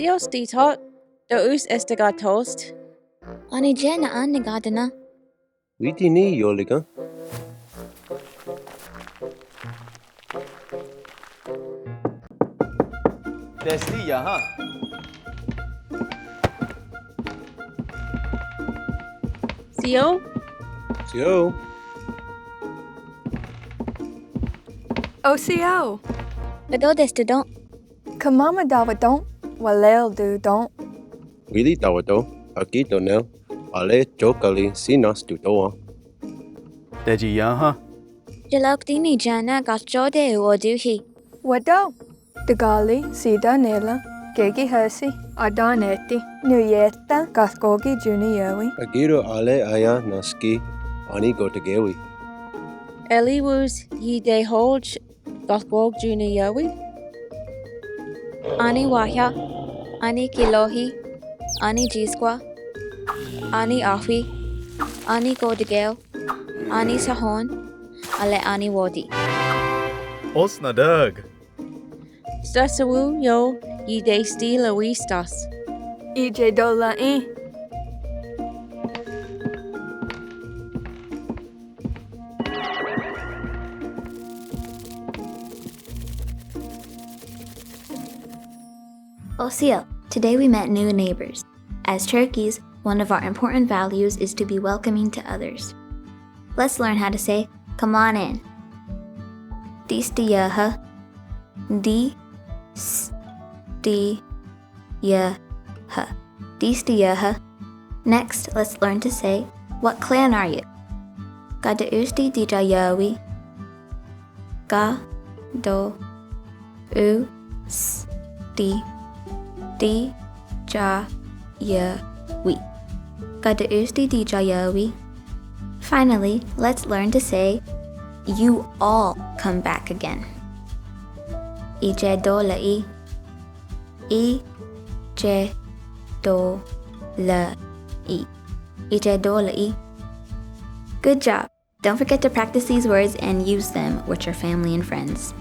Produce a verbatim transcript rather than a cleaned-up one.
Dios ti tot, to us estaga tost. Ani je na an ni gadana. Witini yoliga. Desdi yaha. Sio? Sio? O sio. Kado desdi don. Kamama dawa don, walel du don. Wili dawa don, aki donel, ale jokali sinas du dowa. Deji yaha. Jelok dini jana gas jode u oduhi. Wado, dagali, sida nela, gegi hasi, adan eti, nuyeta, gas gogi juni yawi. Agiru ale aya naski, ani go dagewi. Eli wus yi de hoj, Gas gogi juni yawi. Ani wahya, ani kilohi, ani jiskwa, ani ahwi, ani go dageo, ani sahon, ale ani wodi. Osna dog. Stas awu yo, yi de sti la wistas. Ije dola i. Osio, today we met new neighbors. As Turkeys, one of our important values is to be welcoming to others. Let's learn how to say, "Come on in." Distiyaha. Di, s, ti, ya, ha. Distiyaha. Next, let's learn to say, "What clan are you?" Kado usti dija yawi. Ka, do, u, s, ti, ti, ja, ya, wi. Kado usti dija yawi. Finally, let's learn to say, "You all come back again." Ije dola i. Ije dola i. Ije dola i. Good job. Don't forget to practice these words and use them with your family and friends.